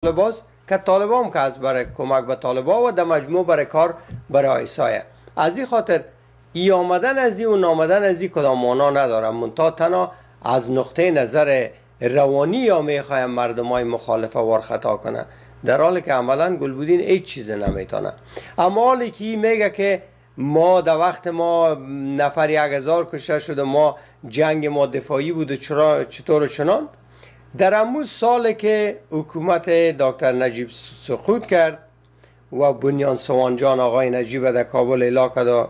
طالباست که طالبا هم که از برای کمک به طالبا و در مجموع برای کار برای آیسایه. از این خاطر ای آمدن از ای و نامدن از ای کدام مانا نداره. منتها تنها از نقطه نظر روانی یا میخوایم مردم های مخالف وار خطا کنه، در حالی که عملا گلبودین هیچ چیز نمیتونه. اما حالی که میگه که ما در وقت ما نفر 1000 کشته شد و ما جنگ ما دفاعی بود و چرا چطور و چنان، در اموز سال که حکومت دکتر نجیب سقوط کرد و بنیان سوانجان آقای نجیب در کابل اعلا کرد و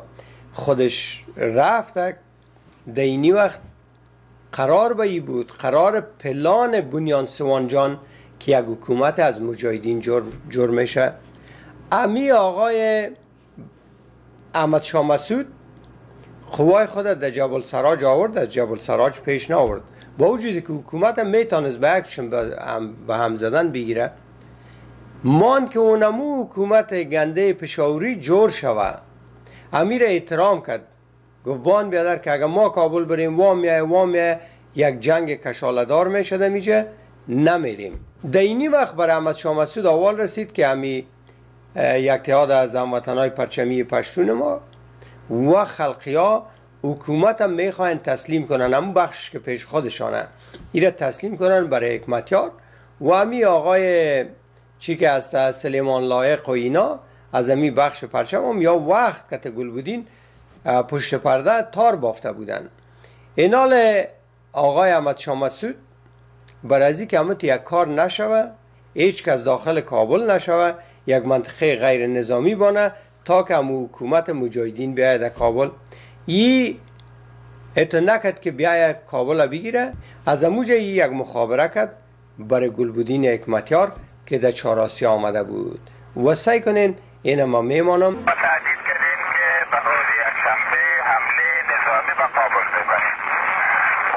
خودش رفت، در اینی وقت قرار به ای بود، قرار پلان بنیان سوانجان که یک حکومت از مجاهدین جور میشه. امی آقای احمد شاه مسعود قوای خود در جبل سراج آورد، از جبل سراج پیش نآورد، با وجودی که حکومت هم میتونست به اکشن به هم زدن بگیره. مان که اونمو حکومت گنده پشاوری جور شوه، امیر احترام کرد، گفت بان بیادر که اگر ما کابل بریم وام میایه وام میایه یک جنگ کشاله‌دار میشده میشه، نمیریم. در اینی وقت برای احمد شاه مسعود اول رسید که همی یک تعداد از هموطنهای پرچمی پشتون ما و خلقی ها حکومت هم میخواین تسلیم کنن، همون بخش که پیش خودشانه ایره تسلیم کنن برای حکمتیار و همی آقای چی که هست سلیمان لایق و اینا از همی بخش پرچم هم یا وقت که گلبودین پشت پرده تار بافته بودن. اینال آقای احمد شاه مسعود برای که همه یک کار نشوه، هیچ کس داخل کابل نشوه، یک منطقه غیر نظامی بانه تا که همو حکومت مجاهدین بیاید در کابل. ای اتو نکد که بیاید کابل بگیره، از اموجه ای یک مخابره کرد برای گلبودین حکمتیار که در چهارآسیا آمده بود و سعی کنین این ما میمانم. ما تهدید کردیم که به روز یکشنبه حمله نظامی به کابل بکنیم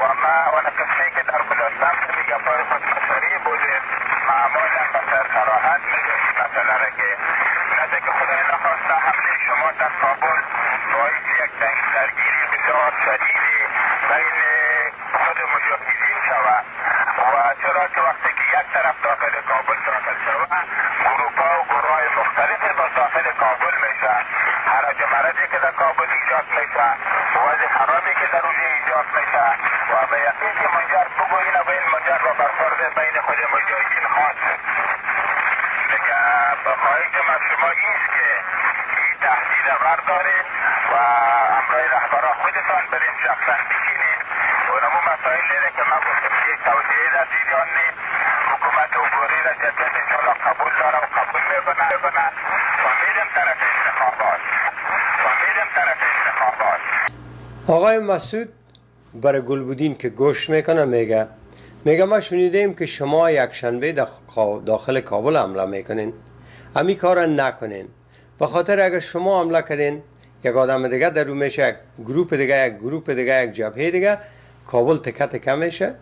و ما اون قسمی که در گذشتم که گپای خودمسری بوده معمولا به صراحت میگه این مسئله را که نده که خدای نخواسته حمله شما در کابل باعث یک درگیری بسیار شدیدی بین خود مجاهدین شود و چرا که وقتی که یک طرف داخل کابل داخل شود گروپا و گروه مختلف با داخل کابل میشه، هرج و مرجی که در کابل ایجاد میشه، وضع خرابی که در اونجا ایجاد میشه و به یقین که منجر بگویین و این منجر و برخورد بین خود مجاهدین خواهد شد. دیگه به خواهش من شما ایست که این تهدید بردارید و امرای رهبرا خودتان برین شخصا بشینید اونمو مسائل دیره که من گفتم که توضیح در جریان نیست، حکومت عبوری را جدید انشاءالله قبول داره و قبول میکنه و میریم طرف انتخابات و میریم طرف انتخابات. آقای مسعود برای گلبودین که گوش میکنه میگه ما شنیدیم که شما یک شنبه داخل کابل حمله میکنین، همی کار نکنین، به خاطر اگر شما حمله کردین یک آدم دیگه در رو میشه، یک گروپ دیگه، یک گروپ دیگه، یک جبهه دیگه، کابل تکه تکه میشه.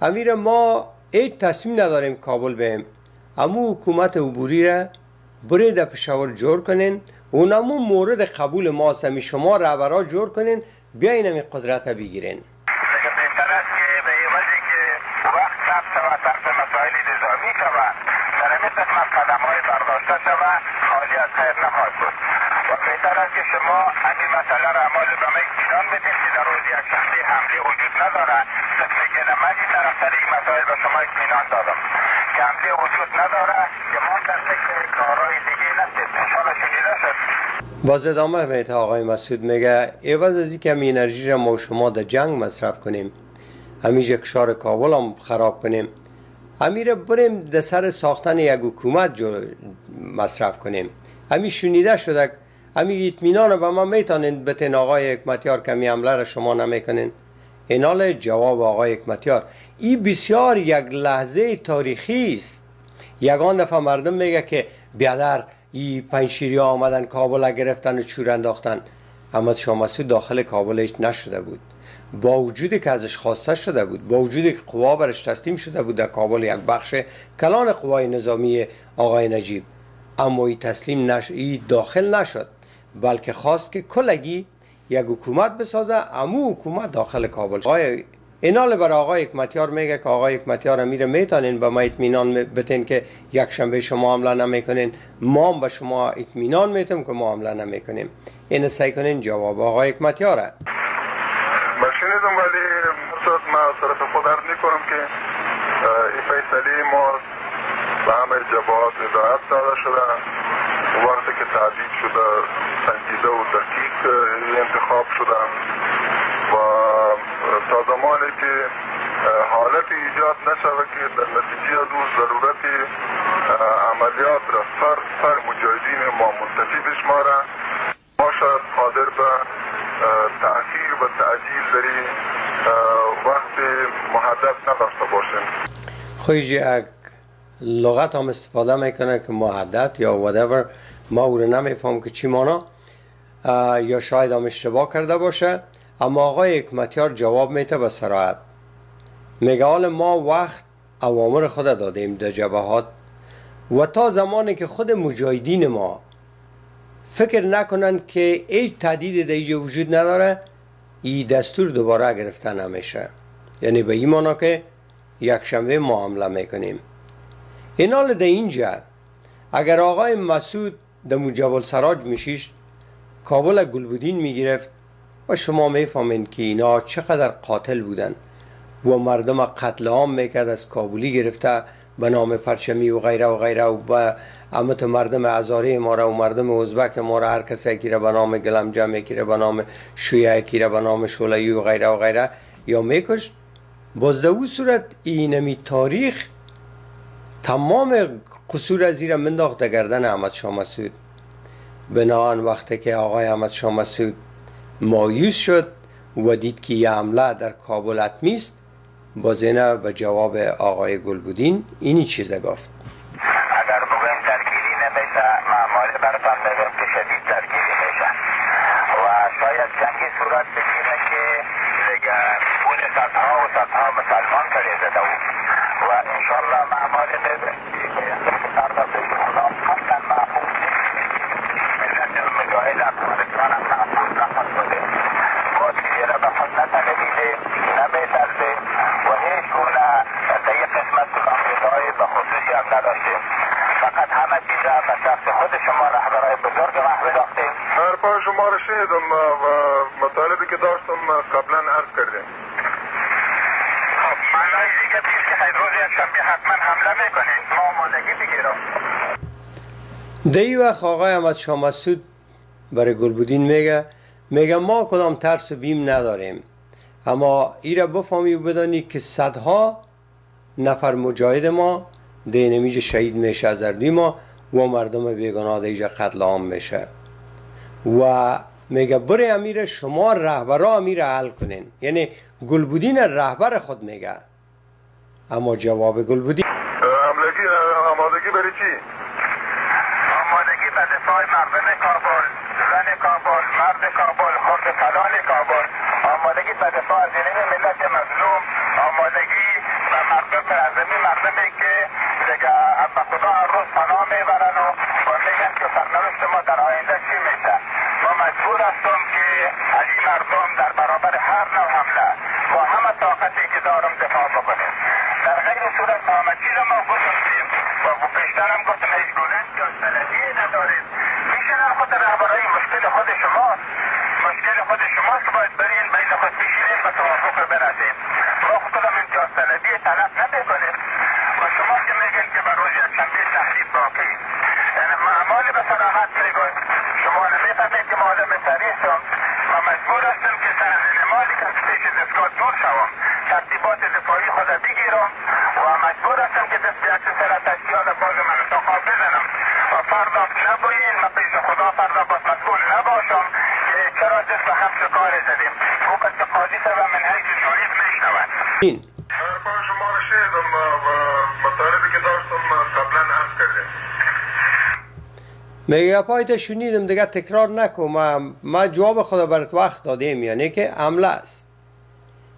امیر ما هیچ تصمیم نداریم کابل بیم، امو حکومت عبوری را بره در پشاور جور کنین، اونمو مورد قبول ماست، همی شما رهبرا جور کنین بیاین همی قدرت بگیرین. دیگه بهتر است که به عوضی که وقت صرف شود صرف مسائل نظامی شود، در همین قسمت قدم های برداشته شود خالی از خیر نخواهد بود و بهتر است که شما همین مسئله را اعمال به من اطمینان بدید که در روز یکشنبه حمله وجود نداره. قسمی که من این طرف سر این مسائل به شما اطمینان دادم که حمله وجود نداره که ما در فکر کارهای دیگه نستیم. انشاءالله شنیده شد. باز ادامه میده آقای مسعود میگه عوض از اینکه همین انرژی را ما شما در جنگ مصرف کنیم، همیشه کشار کابل هم خراب کنیم، امیر بریم در سر ساختن یک حکومت مصرف کنیم. همی شنیده شده، همی اطمینان به ما میتونین بتین آقای حکمتیار که همی حمله را شما نمیکنین. اینال جواب آقای حکمتیار این بسیار یک لحظه تاریخی است. یگان دفعه مردم میگه که بیادر ای پنجشیری ها آمدن کابل گرفتن و چور انداختن. احمد شاه مسعود داخل کابل هیچ نشده بود، با وجودی که ازش خواسته شده بود، با وجودی که قوا برش تسلیم شده بود در کابل، یک بخش کلان قوای نظامی آقای نجیب، اما ای تسلیم نش، ای داخل نشد، بلکه خواست که کلگی یک حکومت بسازه، امو حکومت داخل کابل. آقای اینال بر آقای حکمتیار میگه که آقای حکمتیار میره میتونین به ما اطمینان بتین که یک شنبه شما حمله نمیکنین، ما هم به شما اطمینان میتیم که ما حمله نمیکنیم. این سعی کنین جواب آقای حکمتیاره. من شنیدم، ولی من از طرف خود عرض میکنم که این فیصله ما به همه جبهات هدایت داده شده. وقتی که تعدیل شده سنجیده و دقیق انتخاب شده و تا زمانی که حالت ایجاد نشود که در نتیجه از او ضرورت عملیات را سر مجاهدین ما منتفی بشماره، ما شاید قادر به تأخیر و تعجیل در وقت محدد نداشته باشیم. خیلی یک لغت هم استفاده میکنه که محدد یا whatever، ما او رو نمیفهم که چی مانا، یا شاید هم اشتباه کرده باشه. اما آقای حکمتیار جواب میده به صراحت، میگه حال ما وقت اوامر خود دادیم در جبهات و تا زمانی که خود مجاهدین ما فکر نکنن که هیچ تهدید در اینجا وجود نداره، این دستور دوباره گرفته نمیشه. یعنی به این مانا که یک شنبه ما حمله میکنیم. این حال در اینجا اگر آقای مسعود در جبل سراج میشیشت، کابل گلبدین میگرفت و شما میفهمین که اینا چقدر قاتل بودن و مردم قتل عام میکرد، از کابلی گرفته به نام پرچمی و غیره و غیره و به امت مردم هزاره ما را و مردم ازبک ما را، هر کسی یکی را به نام گلم جمع، یکی را به نام شیعه، یکی را به نام شولایی و غیره و غیره یا میکشت. باز در او صورت اینمی تاریخ تمام قصور از ایره منداخت در گردن احمد شاه مسعود. بناهن وقتی که آقای احمد شاه مسعود مایوس شد و دید که یه حمله در کابل حتمی است، باز اینه به جواب آقای گلبدین اینی چیز گفت. اگر بگویم درگیری نمیشه، معمال براتان میگم که شدید درگیری میشه و شاید جنگی صورت بگیره که دیگه پول صدها و صدها مسلمان کریده دو و انشالله معمال میگم که فردا پیش خدا حتما محفوظ نیست. ملت مجاهد افغانستان هم محفوظ نخواهد بوده. با چیزی را به خود نطلبیده، نمیترسه و هیچ گونه در یک قسمت کدام به خصوصی هم نداشتیم. فقط همه چیز را به شخص خود شما رهبرای بزرگ محو داختیم. حرفای شما را شنیدم و مطالبی که داشتم قبلا عرض کردیم. خب معنای دیگه پیش که خیلی روز یک شنبه حتما حمله میکنیم، ما آمادگی بگیرم. در این وقت آقای احمد شاه مسعود برای گلبدین میگه ما کدام ترس و بیم نداریم، اما ای را بفهمی و بدانی که صدها نفر مجاهد ما دینمیج شهید میشه از اردوی ما و مردم بیگناه دیجا قتل عام میشه و میگه بره امیر شما رهبرا امیر حل کنین. یعنی گلبدین رهبر خود میگه. اما جواب گلبدین آمادگی برای چی؟ آمادگی به دفاع مردم کابل، زن کابل، مرد کابل، خرد کلان کابل، آمادگی به دفاع از ملت مظلوم، آمادگی به مردم ازمی مردمی که دیگه به خدا هر روز پناه میبرن و میگن که سرنوشت ما در آینده چی میشه. ما مجبور هستم که از این مردم در برابر هر نوع حمله با همه طاقتی که دارم دفاع بکنیم. در غیر صورت همه چیز ما گذاشتیم و پیشترم گفتم هیچ گونه طلبی نداریم. میشنم خود رهبرای مشکل خود شماست، مشکل خود شماست که باید برین بین خود بشینیم به توافق برسیم. ما خودم امتیاز طلبی طلب نمیکنیم و شما که میگین که بر روز یکشنبه تهدید باقی، یعنی معمال به صراحت میگوید شما نمیفهمید که ما آدم صریحم و مجبور هستم که سر مالی که از پیش دستگاه دور شوم، ترتیبات دفاعی خود بگیرم و مجبور هستم که دست یک سر تشکیلات باز منطقه بزنم و فردا نبوین و پیش خدا فردا باز مسئول نباشم که چرا دست به همچه کار زدیم. او کس که قاضی و من حیث جوریت میشنود. حرفای شما را شنیدم و مطالبی که داشتم قبلا عرض کردیم. میگه پایت شنیدم دیگه تکرار نکن، ما جواب خدا برات وقت دادیم، یعنی که حمله است.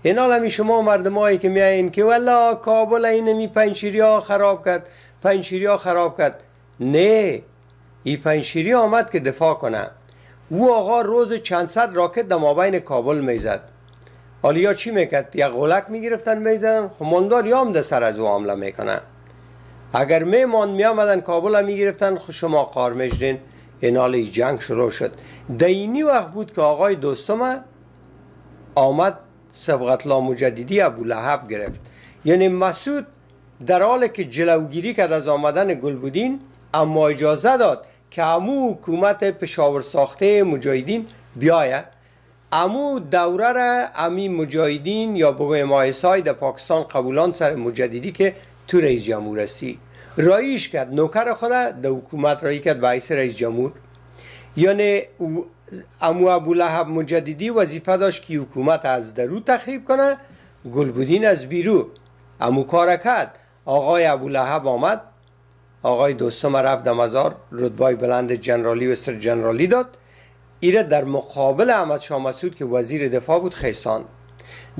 این حال شما مردمایی که میایین که والا کابل اینمی پنجشیری ها خراب کرد، پنجشیری ها خراب کرد. نه، این پنجشیری آمد که دفاع کنه. او آقا روز چند صد راکت در مابین کابل میزد. حالا یا چی میکرد؟ یک غلک میگرفتن میزدن، خب ماندار یا هم ده سر از او حمله میکنه. اگر میمان میامدن کابل میگرفتن، خب شما قار میشدین. اینال جنگ شروع شد. دینی وقت بود که آقای دوستم آمد صبغت الله مجددی ابو لهب گرفت. یعنی مسعود در حال که جلوگیری کرد از آمدن گلبدین، اما اجازه داد که امو حکومت پشاور ساخته مجاهدین بیایه. امو دوره را امی مجاهدین یا بگویم آیسای در پاکستان قبولان سر مجددی که تو رئیس جمهور هستی رایش کرد، نوکر خود در حکومت رایی کرد به حیث رئیس جمهور. یعنی امو ابو لهب مجددی وظیفه داشت که حکومت از درو تخریب کنه، گلبدین از بیرو. امو کار کرد. آقای ابو لهب آمد، آقای دوستم رفت در مزار، رتبه بلند جنرالی و استر جنرالی داد. ایره در مقابل احمد شاه مسعود که وزیر دفاع بود خیستان.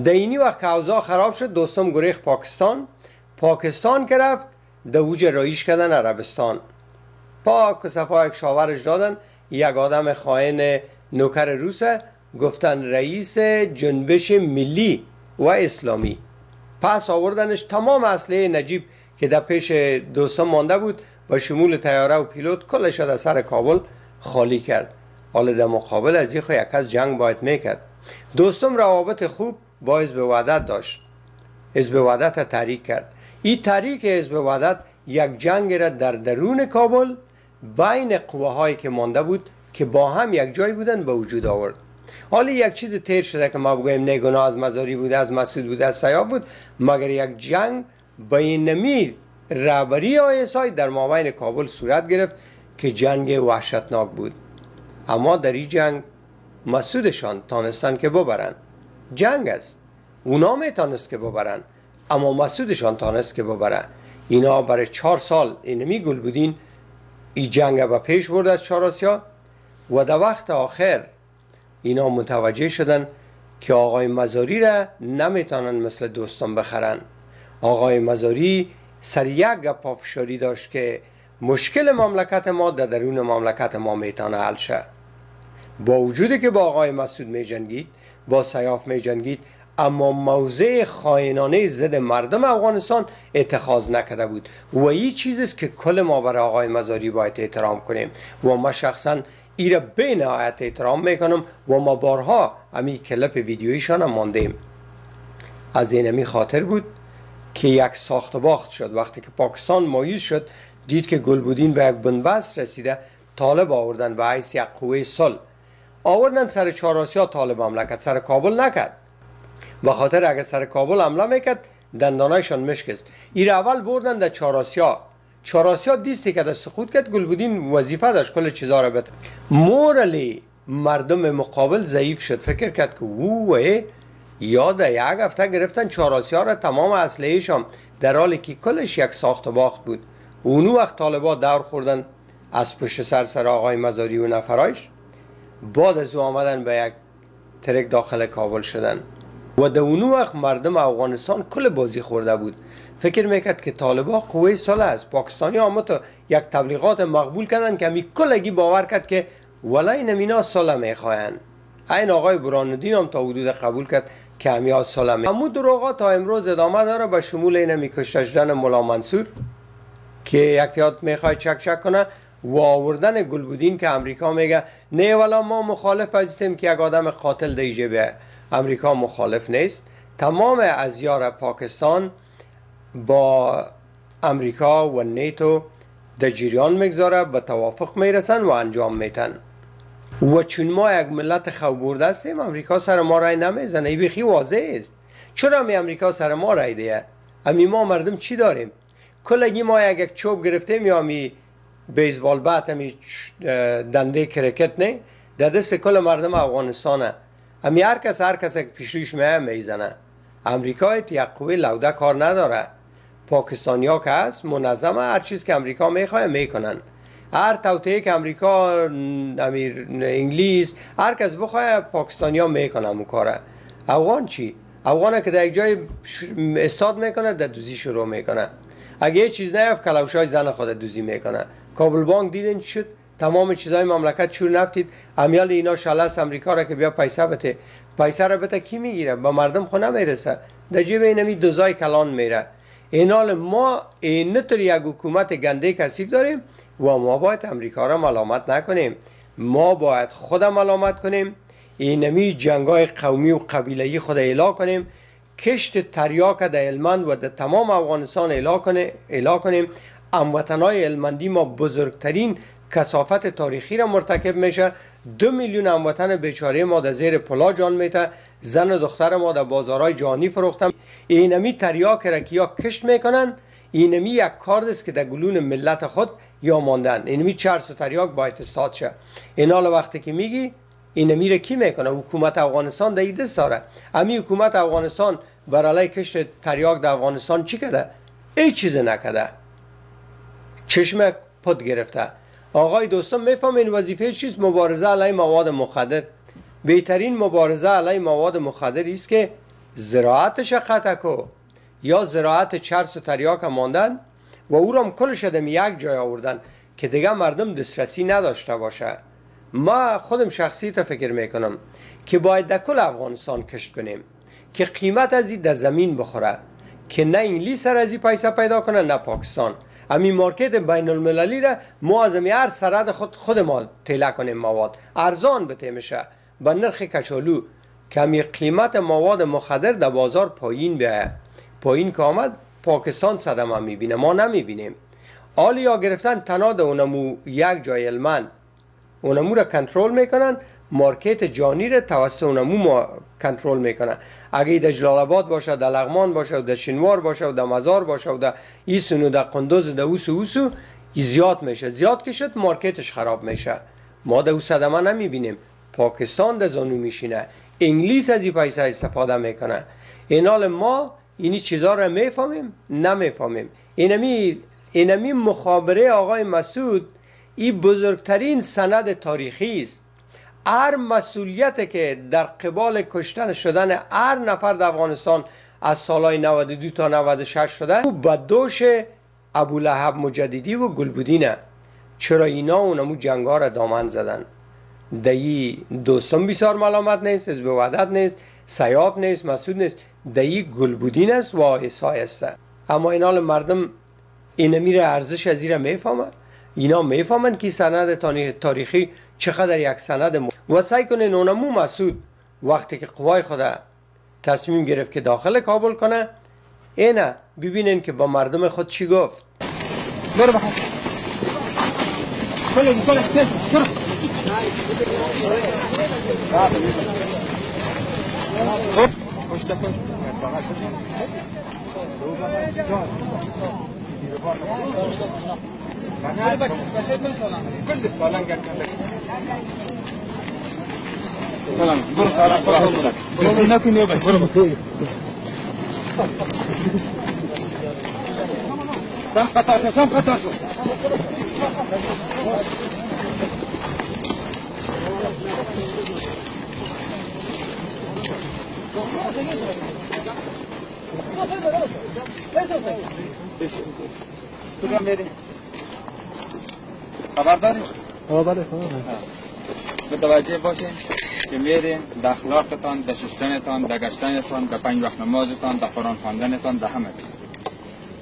در اینی وقت که اوضاع خراب شد، دوستم گریخت پاکستان. پاکستان که رفت دوج رایش کردن عربستان. پاک و صفا یک شاورش دادن، یک آدم خائن نوکر روسه، گفتن رئیس جنبش ملی و اسلامی. پس آوردنش، تمام اسلحه نجیب که در پیش دوستم مانده بود با شمول طیاره و پیلوت کلش در سر کابل خالی کرد. حالا در مقابل از این خو یک از جنگ باید میکرد. دوستم روابط خوب با حزب وحدت داشت، حزب وحدت تحریک کرد. این تحریک حزب وحدت یک جنگ را در درون کابل بین قوه که مانده بود که با هم یک جای بودن به وجود آورد. حالا یک چیز تیر شده که ما بگوییم نه گناه از مزاری بوده، از مسعود بوده، از سیاف بود، مگر یک جنگ بین رهبری آیسای در مابین کابل صورت گرفت که جنگ وحشتناک بود. اما در این جنگ مسعودشان تانستن که ببرن. جنگ است، اونا میتانست که ببرن، اما مسعودشان تانست که ببرن. اینا برای 4 سال اینمی گلبدین این جنگ به پیش برد از چهارآسیا و در وقت آخر اینا متوجه شدن که آقای مزاری را نمیتونن مثل دوستان بخرن. آقای مزاری سر یک گپ پافشاری داشت که مشکل مملکت ما در درون مملکت ما میتونه حل شه. با وجودی که با آقای مسعود میجنگید، با سیاف میجنگید، اما موضع خائنانه ضد مردم افغانستان اتخاذ نکرده بود و این چیز است که کل ما برای آقای مزاری باید احترام کنیم و ما شخصا ای را به نهایت احترام میکنم و ما بارها امی کلپ ویدیویشان هم ماندیم. از این امی خاطر بود که یک ساخت و باخت شد. وقتی که پاکستان مایوس شد، دید که گلبدین به یک بنبست رسیده، طالب آوردن به حیث یک قوه صلح آوردن سر چهارآسیا. طالب حمله کرد، سر کابل نکرد، به خاطر اگه سر کابل حمله میکرد دندانایشان مشکست. ایر اول بردن در چهارآسیا. چهارآسیا دیستی که در سقوط کرد، گلبدین وظیفه داشت کل چیزا را بده. مورلی مردم مقابل ضعیف شد، فکر کرد که او یا در یک هفته گرفتن چهارآسیا را، تمام اسلحه‌شان، در حالی که کلش یک ساخت و باخت بود. اونو وقت طالبا دور خوردن از پشت سر سر آقای مزاری و نفرایش. بعد از او آمدن به یک ترک داخل کابل شدن و در اونو وقت مردم افغانستان کل بازی خورده بود. فکر میکرد که طالبا قوه صلح است. پاکستانی آمد تا یک تبلیغات مقبول کردن که می کلگی باور کرد که ولای نمینا صلح میخواین. این آقای برهان هم تا حدود قبول کرد که همیا صلح می. امو دروغا تا امروز ادامه داره، به شمول اینمی کشته شدن ملا منصور که یک یاد میخواد چک چک کنه و آوردن گلبدین که امریکا میگه نه والا ما مخالف هستیم که یک آدم قاتل دیجه به امریکا مخالف نیست. تمام ازیار پاکستان با امریکا و نیتو در جریان میگذاره، به توافق میرسن و انجام میتن. و چون ما یک ملت خوابورده هستیم، امریکا سر ما رای نمیزنه. ای بیخی واضح است. چرا می امریکا سر ما رای دیه؟ امی ما مردم چی داریم؟ کلگی ما یک چوب گرفتیم یا می بیسبال bat امی دنده کرکت نه در دست کل مردم افغانستانه. امی هر کس که پیش رویش میزنه. امریکا یک قوه لوده کار نداره. پاکستانیا که هست منظمه، هر چیز که امریکا میخواه میکنن. هر توطئه که امریکا، امیر انگلیس، هر کس بخواه پاکستانیا میکنن اون کاره. افغان چی؟ افغان که در یک جای استاد میکنه، در دوزی شروع میکنه. اگه یه چیز نیافت کلوشای زن خود دوزی میکنه. کابل بانک دیدین چی شد؟ تمام چیزای مملکت چور نفتید. امیال اینا شلس امریکا را که بیا پیسه بده، پیسه را بده کی میگیره؟ با مردم خو نمیرسه، در جیب اینمی دزای کلان میره. اینال ما اینطور یک حکومت گنده کثیف داریم و ما باید امریکا را ملامت نکنیم، ما باید خود ملامت کنیم، اینمی جنگای قومی و قبیله‌ای خود اعلا کنیم، کشت تریاک در هلمند و در تمام افغانستان اعلا کنیم. هموطنای هلمندی ما بزرگترین کثافت تاریخی را مرتکب میشه. 2 میلیون هموطن بیچاره ما در زیر پلا جان میته، زن و دختر ما در بازارهای جهانی فروختن. اینمی تریاک را که یا کشت میکنن، اینمی یک کارد است که در گلون ملت خود یا ماندن. اینمی چرس و تریاک باید استاد شه. اینال وقتی که میگی اینمی را کی میکنه؟ حکومت افغانستان در دست داره. امی حکومت افغانستان بر علیه کشت تریاک در افغانستان چی کرده؟ هیچ چیز نکرده، چشم پد گرفته. آقای دوستان میفهم این وظیفه چیست؟ مبارزه علیه مواد مخدر. بهترین مبارزه علیه مواد مخدر است که زراعتش قطع کو یا زراعت چرس و تریاک ماندن و او را هم کلش دم یک جای آوردن که دیگه مردم دسترسی نداشته باشه. ما خودم شخصی تا فکر میکنم که باید در کل افغانستان کشت کنیم که قیمت از این در زمین بخوره، که نه انگلیس از این پیسه پیدا کنه نه پاکستان. همین market بین المللی را ما از هر سرحد خود ما تیله کنیم، مواد ارزان بته میشه با نرخ کچالو، که همی قیمت مواد مخدر در بازار پایین بیایه. پایین که آمد پاکستان صدمه میبینه، ما نمیبینیم. آلیا گرفتن تنها در اونمو یک جای هلمند، اونمو را کنترل میکنن، market جانی را توسط اونمو ما کنترل میکنن. اگه در جلال آباد باشه، در لغمان باشه، در شینوار باشه، در مزار باشه، و در ایسون و در قندوز، در اوسو اوسو زیاد میشه. زیاد که شد market ش خراب میشه. ما در او صدمه نمیبینیم. پاکستان در زانو میشینه، انگلیس از این پیسه استفاده میکنه. اینال ما اینی چیزا را میفهمیم نمیفهمیم. اینمی مخابره آقای مسعود این بزرگترین سند تاریخی است. هر مسئولیت که در قبال کشتن شدن هر نفر در افغانستان از سالهای 92 تا 96 شده، او به دوش ابولهب مجددی و گلبودینه. چرا اینا اونمو جنگا را دامن زدن؟ دهی دوستم بسیار ملامت نیست، حزب وحدت نیست، سیاف نیست، مسعود نیست، دهی گلبودین است و آیسای است. اما اینال مردم اینمی را ارزش از ایره میفهمن. اینا میفهمن که سند تاریخی چقدر یک سند و سعی کنه اونمو مسعود وقتی که قوای خود تصمیم گرفت که داخل کابل کنه، اینه ببینن که با مردم خود چی گفت. خبر داری؟ بله. متوجه باشین که میرین در اخلاقتان، در شستنتان، در گشتنتان، در 5 وقت نمازتان، در قرآن خواندنتان، در همه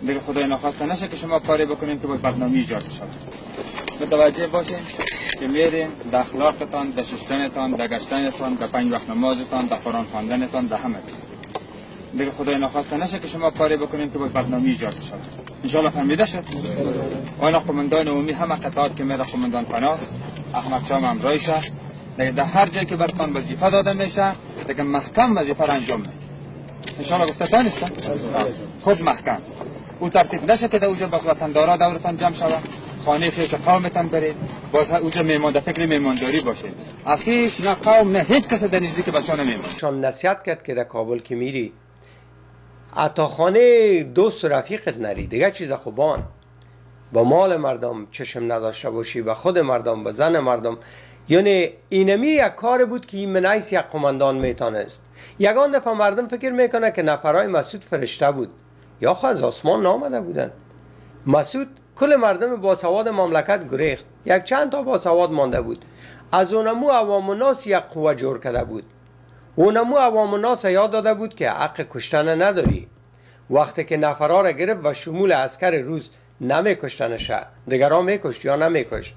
دیگه خدای نخواسته نشه که شما کاری بکنین که باز بدنامی ایجاد شود. متوجه باشین که میرین در اخلاقتان، در شستنتان، در گشتنتان، در 5 وقت نمازتان، در قرآن خواندنتان، در همه دیگه خدای نخواسته نشه که شما کاری بکنین که باز بدنامی ایجاد شود. انشاءالله فهمیده شد. آن قماندان عمومی همه قطعات که میره قماندان پناه احمد شاه همراهش است. دیگه در هر جایی که براتون وظیفه داده میشه دیگه محکم وظیفه را انجام میده. انشاءالله گفته تانستم خود محکم او ترتیب نشه که در اوجا باز وطندارا دورتان جمع شود، خانه خیش قومتان برید، باز اوجا میمان در فکر میمانداری باشید. اخیش نه قوم نه هیچ کس در نزدیک بچه‌ها نمیماند. چون نصیحت کرد که در کابل که میری عطاخانه دوست و رفیقت نری، دیگه چیز خوبان با مال مردم چشم نداشته باشی، با خود مردم، با زن مردم. یعنی اینمی یک کار بود که این منیس یک قماندان میتانست. یگان دفعه مردم فکر میکنه که نفرای مسعود فرشته بود، یا خو از آسمان نامده بودن. مسعود کل مردم باسواد مملکت گریخت، یک چند تا باسواد مانده بود. از اونمو عوام الناس یک قوه جور کرده بود، اونمو عوام الناس یاد داده بود که حق کشتن نداری. وقتی که نفرها را گرفت و شمول عسکر روس نمیکشتنشه، دیگران میکشت یا نمیکشت.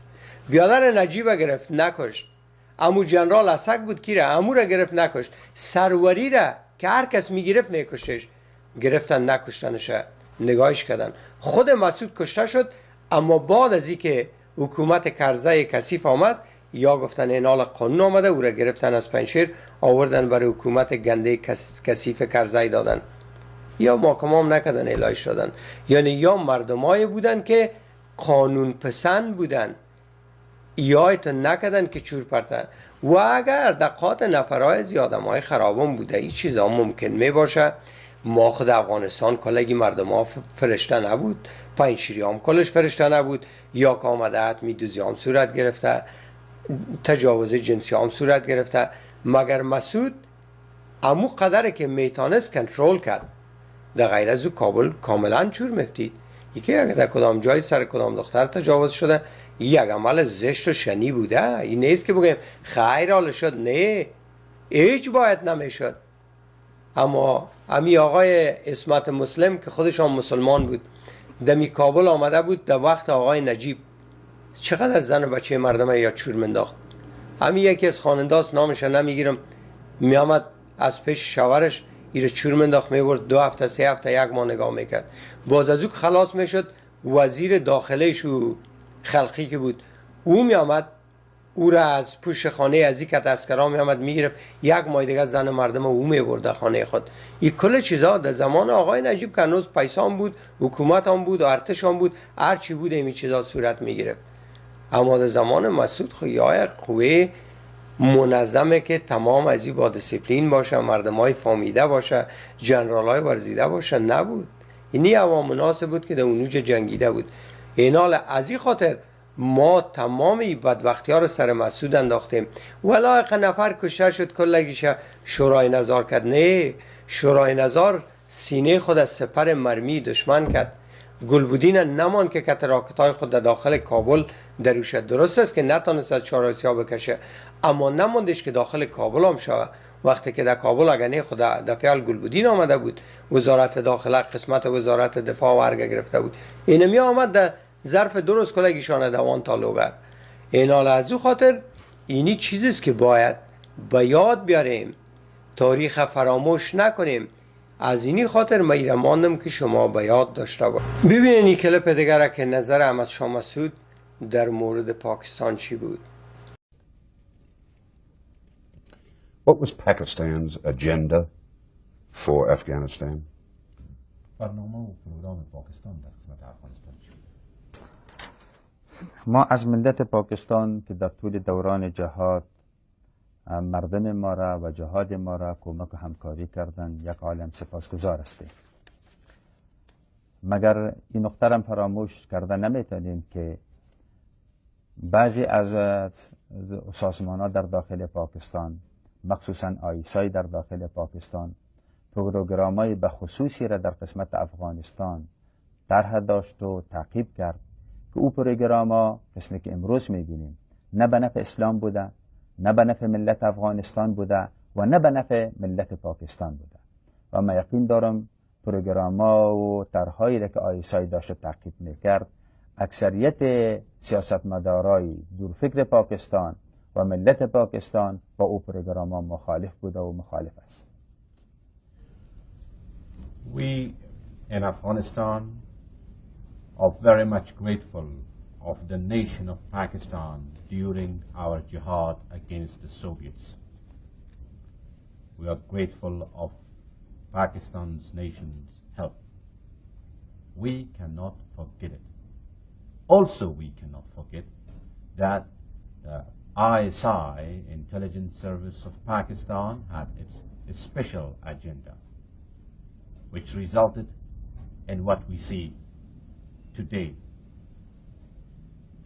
بیادر نجیب گرفت نکشت، امو جنرال اسک بود کی را امو را گرفت نکشت، سروری را که هر کس میگرفت میکشتش، گرفتن نکشتنشه، نگاهش کردن. خود مسعود کشته شد، اما بعد از اینکه حکومت کرزی کثیف آمد، یا گفتن اینال قانون آمده، او را گرفتن از پنشیر آوردن برای حکومت گنده کثیف کرزی دادن، یا محاکمه نکردن الهش دادن. یعنی یا مردمای بودن که قانون پسند بودن، یا ایتا نکردن که چور پرتن. و اگر دقات نفرهای زیاد های خرابم بوده، این چیزا ممکن می باشه. ما خود افغانستان کلگی مردم ها فرشته نبود، پنجشیری هم کلش فرشته نبود، یا که آمده میدوزی هم صورت گرفته، تجاوز جنسی هم صورت گرفته، مگر مسعود امو قدره که میتانست کنترل کرد. در غیر از او کابل کاملا چور مفتید. یکی اگر در کدام جای سر کدام دختر تجاوز شده، یک عمل زشت و شنی بوده. این نیست که بگیم خیر حال شد، نه، هیچ باید نمیشد. اما امی آقای عصمت مسلم که خودش هم مسلمان بود، دمی کابل آمده بود در وقت آقای نجیب، چقدر زن و بچه مردم یا چور منداخت. امی یکی از خواننده‌هاست، نامش نمیگیرم، میآمد از پیش شوهرش ایره چور منداخت میبرد، 2 هفته 3 هفته 1 ماه نگاه میکرد. باز از او خلاص میشد، وزیر داخله شو خلقی که بود او میآمد، او را از پشت خانه از یک اسکرا میآمد میگرفت، 1 ماه دیگه زن مردم او میبرد خانه خود. این کل چیزا در زمان آقای نجیب که هنوز پیسان بود، حکومت هم بود، ارتش هم بود، هر چی بود این چیزا صورت میگرفت. اما در زمان مسعود خو یا قوه منظمه که تمام از این با دیسیپلین باشه، مردمای فامیده باشه، جنرالای ورزیده باشه، نبود. اینی عوام مناسب بود که در اونجا جنگیده بود. اینال از این خاطر ما تمام این بدبختی ها رو سر مسعود انداختیم. ولایق نفر کشته شد کلگیش شورای نظار کرد. نه، شورای نظار سینه خود از سپر مرمی دشمن کرد. گلبودین نمان که کت راکتای خود در داخل کابل دروشه. درست است که نتانست از چهارآسیا بکشه، اما نماندش که داخل کابل هم شوه. وقتی که در کابل اگه خود دفعه گلبودین آمده بود، وزارت داخله قسمت وزارت دفاع و ارگ گرفته بود، اینمی آمد در ظرف 2 روز کلگیشان دوان تا لوگر. اینال از او خاطر اینی چیزیست که باید به یاد بیاریم، تاریخ فراموش نکنیم. از اینی خاطر من ماندم که شما به یاد داشته باشید. ببینید این کلیپ دیگر که نظر احمد شاه مسعود در مورد پاکستان چی بود. What was Pakistan's agenda for Afghanistan? برنامه و پروگرام پاکستان در قسمت افغانستان چی بود؟ ما از ملت پاکستان که در طول دوران جهاد مردم ما را و جهاد ما را کمک و همکاری کردند یک عالم سپاسگزار هستیم. مگر این نقطه را فراموش کرده نمیتونیم که بعضی از سازمان‌ها در داخل پاکستان، مخصوصاً آیسای در داخل پاکستان، پروگرام‌های به خصوصی را در قسمت افغانستان طرح داشت و تعقیب کرد که او پروگرام‌ها قسمی که امروز می‌بینیم نه به نفع اسلام بوده، نه به نفع ملت افغانستان بوده و نه به نفع ملت پاکستان بوده. و من یقین دارم پروگرام‌ها و طرح‌هایی را که آیسای داشت و تعقیب می‌کرد، اکثریت سیاستمدارای دورفکر پاکستان و ملت پاکستان با او پروگرام‌ها مخالف بوده و مخالف است. We in Afghanistan are very much grateful of the nation of Pakistan during our jihad against the Soviets. We are grateful of Pakistan's nation's help. We cannot forget it. Also, we cannot forget that the ISI, Intelligence Service of Pakistan, had its special agenda, which resulted in what we see today.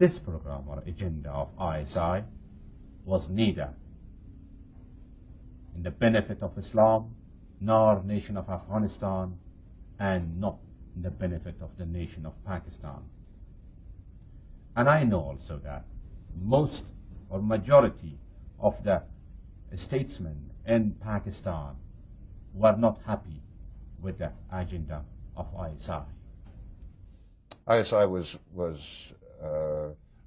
This program or agenda of ISI was neither in the benefit of Islam nor nation of Afghanistan, and not in the benefit of the nation of Pakistan. And I know also that most or majority of the statesmen in Pakistan were not happy with the agenda of ISI. ISI was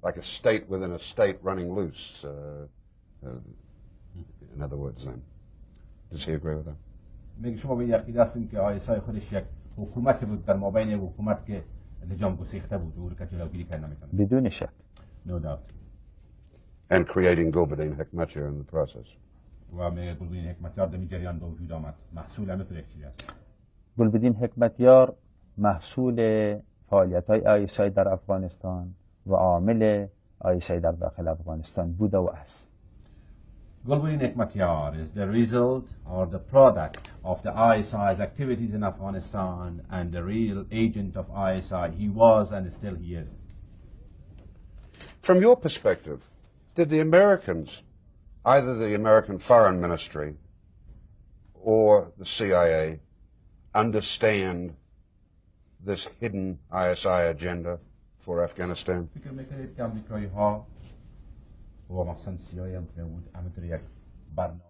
like a state within a state running loose, in other words, then. Does he agree with that? میگه شما به این عقیده هستین که ISI خودش یک حکومت بود در مابین یک حکومت که لجام گسیخته بود و او رو که جلوگیری کرد نمیتونه؟ بدون شک. No doubt. And creating Gulbuddin Hekmatyar in the process. و میگه گلبدین حکمتیار در جریان به وجود آمد، محصول همینطور یک چیز است. گلبدین حکمتیار محصول فعالیت های ISI در افغانستان و عامل ISI در داخل افغانستان بوده و است. Gulbuddin Hekmatyar is the result or the product of the ISI's activities in Afghanistan and the real agent of ISI. He was and still he is. From your perspective, did the Americans, either the American Foreign Ministry or the CIA, understand this hidden ISI agenda for Afghanistan? فکر میکنید که امریکایی ها و مخصوصا CIA هم که بود همینطور یک برنامه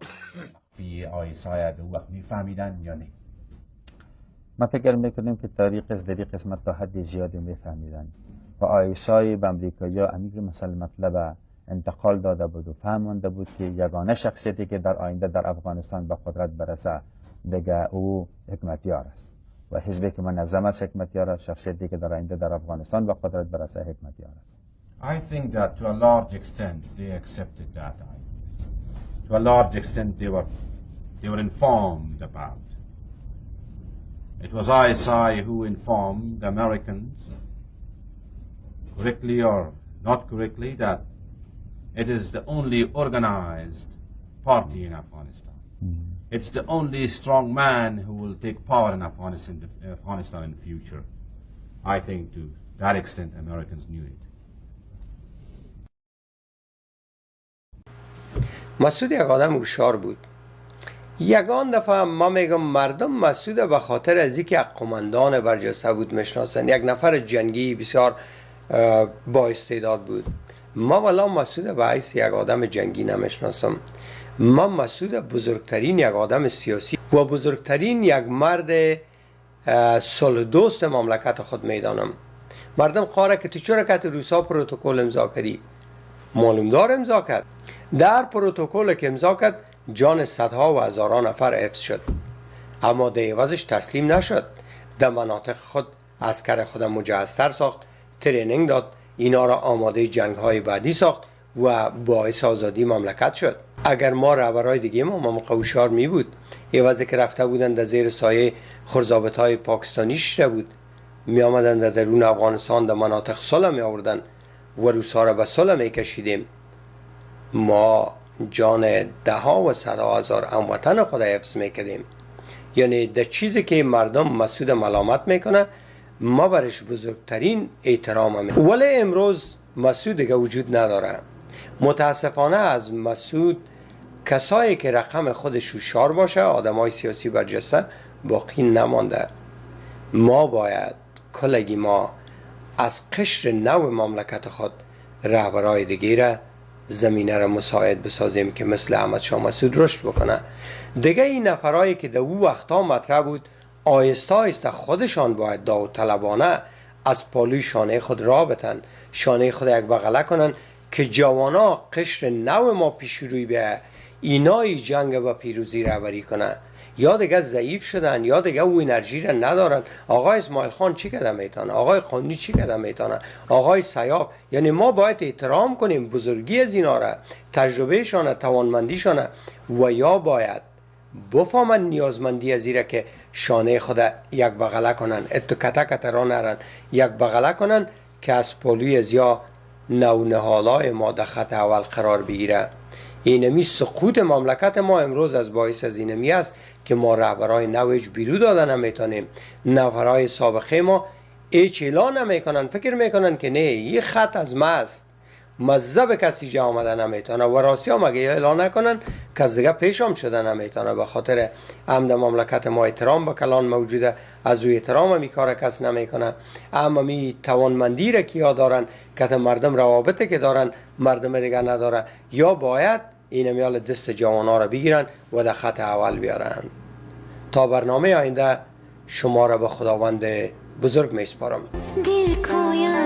مخفی ISI در وقت میفهمیدن یا نه؟ ما فکر میکنیم که تاریخ از در قسمت تا حد زیادی میفهمیدن و ISI به امریکایی ها امیر مثل مطلب انتقال داده بود و فهمانده بود که یگانه شخصیتی که در آینده در افغانستان به قدرت برسه دیگه او حکمتیار است و حزبی که منظم است حکمتیار است، شخصیتی که در آینده در افغانستان به قدرت برسه حکمتیار است. I think that to a large extent they accepted that idea. To a large extent they were informed about. It was ISI who informed the Americans, correctly or not correctly, that it is the only organized party in Afghanistan. It's the only strong man who will take power in Afghanistan in the future. I think to that extent Americans knew it. مسعود یک آدم هوشیار بود. یگان دفعه ما میگم مردم مسعود به خاطر از اینکه یک قماندان برجسته بود میشناسن، یک نفر جنگی بسیار با استعداد بود. ما والا مسعود به حیث یک آدم جنگی نمیشناسم. ما مسعود بزرگترین یک آدم سیاسی و بزرگترین یک مرد صلح دوست مملکت خود میدانم. مردم قاره که تو چرا که روسا پروتکل امضا کردی؟ معلوم دار امضا کرد. در پروتکل که امضا کرد جان صدها و هزاران نفر حفظ شد، اما در عوضش تسلیم نشد. در مناطق خود عسکر خود مجهزتر ساخت، training داد، اینا را آماده جنگ های بعدی ساخت و باعث آزادی مملکت شد. اگر ما رهبرای دیگه ما هوشیار می بود، عوضی که رفته بودن در زیر سایه خرزابط های پاکستانی شده بود، می آمدن در درون افغانستان در مناطق صلح می آوردن و روسا را به صلح می کشیدیم، ما جان ده ها و صدها هزار هموطن خود حفظ میکردیم. یعنی در چیزی که مردم مسعود ملامت میکنه ما برش بزرگترین احترام هم. ولی امروز مسعود دیگه وجود نداره. متاسفانه از مسعود کسایی که رقم خودش هوشیار باشه، آدمای سیاسی برجسته باقی نمانده. ما باید کلگی ما از قشر نو مملکت خود رهبرای دیگه را زمینه را مساعد بسازیم که مثل احمد شاه مسعود رشد بکنه. دیگه این نفرایی که در او وقتا مطرح بود آهسته آهسته خودشان باید داوطلبانه از پالوی شانه خود را بتن، شانه خود یک بغله کنن که جوانا قشر نو ما پیش روی به اینای جنگ و پیروزی رهبری کنه. یا دیگه ضعیف شدن یا دیگه او انرژی را ندارن. آقای اسماعیل خان چی کده میتونه؟ آقای قانونی چی کده میتونه؟ آقای سیاف. یعنی ما باید احترام کنیم بزرگی از اینا را، تجربهشان، توانمندیشان، و یا باید بفهمن نیازمندی از ایره که شانه خود یک بغله کنن، اتو کته کته را نرن، یک بغله کنن که از پالوی از یا نونهالای ما در خط اول قرار بگیره. اینمی سقوط مملکت ما امروز از باعث از اینمی است که ما رهبرای نوش بیرو دادن نمیتونیم. نفرهای سابقه ما هیچ اعلان نمیکنن، فکر میکنن که نه یه خط از ما است. مذهب کسی جا آمده نمیتونه و راستی هم اگه اعلان نکنن کس دیگه پیش هم شده نمیتونه. به خاطر هم در مملکت ما احترام به کلان موجوده، از روی احترام هم کار کس نمیکنه، اما می توانمندی را که یا دارن که مردم روابطی که دارن مردم دیگه نداره، یا باید این میال دست جوان را بگیرن و در خط اول بیارن. تا برنامه آینده شما را به خداوند بزرگ می سپارم. دل کویا